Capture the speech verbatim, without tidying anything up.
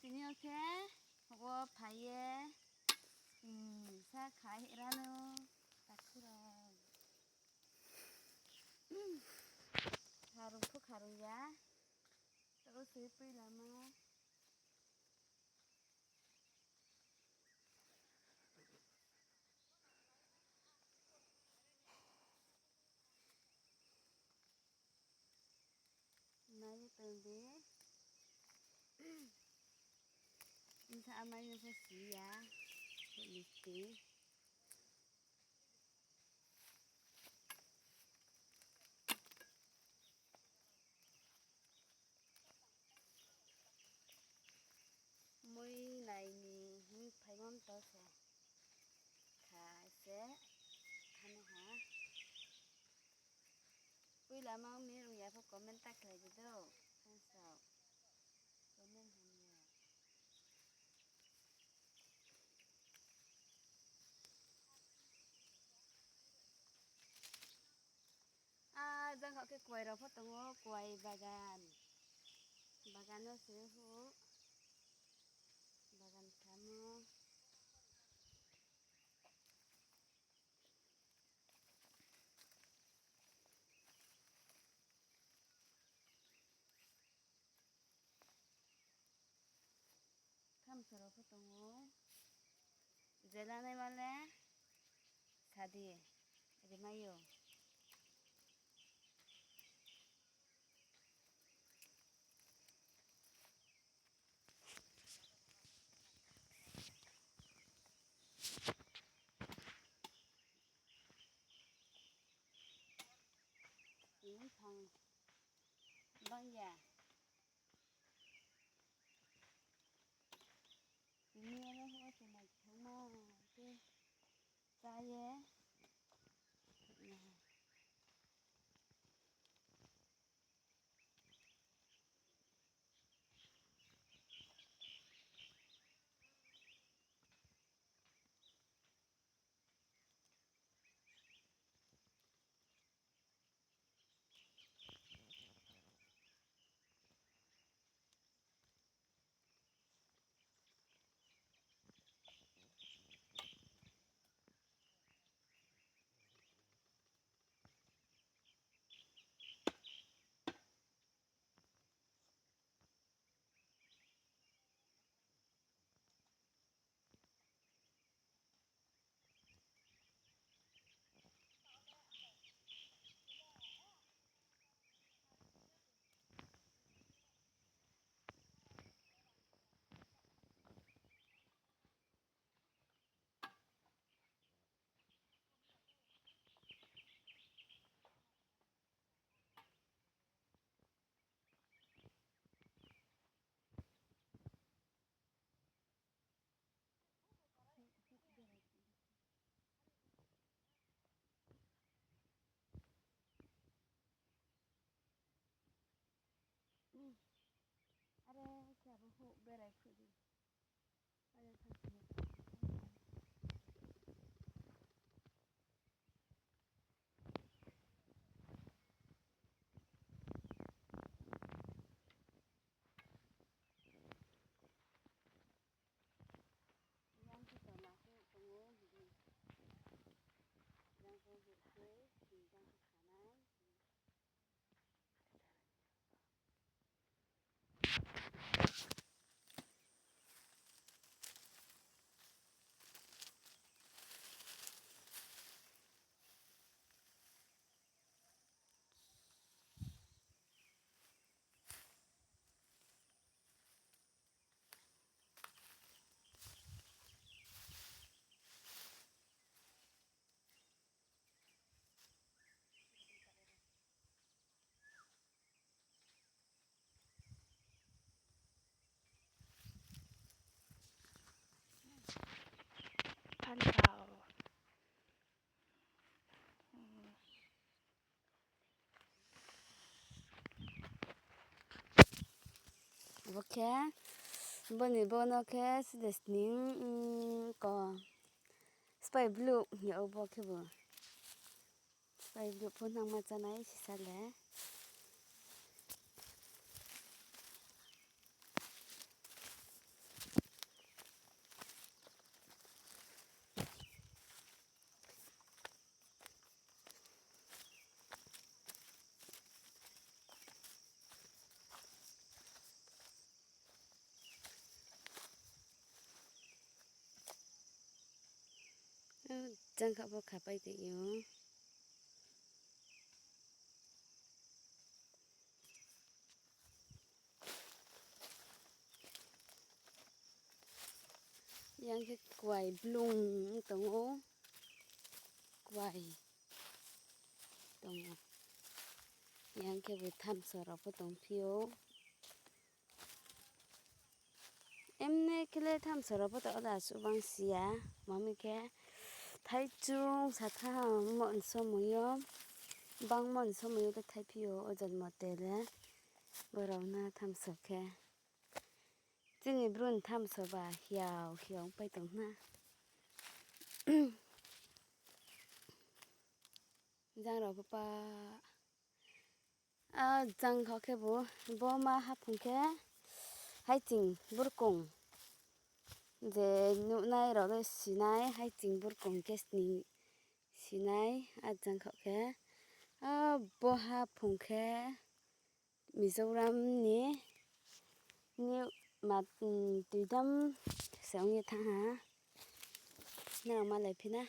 Tini yo khe, wo phai ye, hmm, sa khai rano, takhu rao. Kharung pho kharung ya. Tao se poila ma. Nai ye tong di. Nsa amai no pho si ya. Misti. Mui nai ni hing phaimon to se. Kha se. Khano ha. Poila ma ong ni rung ya pho comment ta khlai di do. Thanks rao. Comment ham ya. A, jang kha khe kuai rao pho tong ou, kuai bagan. Bagan no se hu. Bagan kamo. Thamsa rao pho tong ou. Jela nai ma le sa di. Rimai ou. Ini phang bang ya. Ini aro ho se mai thangma ke. Chá ye. Are, khe abo houh berai phuh di. Are, khe sini. Yang khe tola houh tong ou, hing di. Yang khe houh khe, hing yang khe khanai. Phanthao. Bo khe, bo ni bo no khe side sning, mm, ko. Spai bluh hing yag ou bo khe bo. Spai bluh pho nangma chánai sisa le. jang kha pho khapai tong ou. Yang khe kuai blung tong ou. Kuai tong ou. Yang khe bo thamso rao pho tongphi ou. Emne khe le thamso rao pho to ada suh bang si ya. Mami khe thaichung sa tha mo ni somoi yo, bangmo ni somoi yo le thaiphi ou, ojon mote le. Bo rao na thamso khe. Chini bru ni thamso ba hiao hiao ongpai tong na. Jang rao pho pa. A jang khaoh khe bo, bo ma haphung khe haiching burkong. Je nuhnai rao le sinai, haiching burkong khe sning sinai, a jang khaoh khe. A bo haphung khe Mizoram ni, ni ma, mm, tuidam se ong ye thanng ha. Nrao malaiphi na.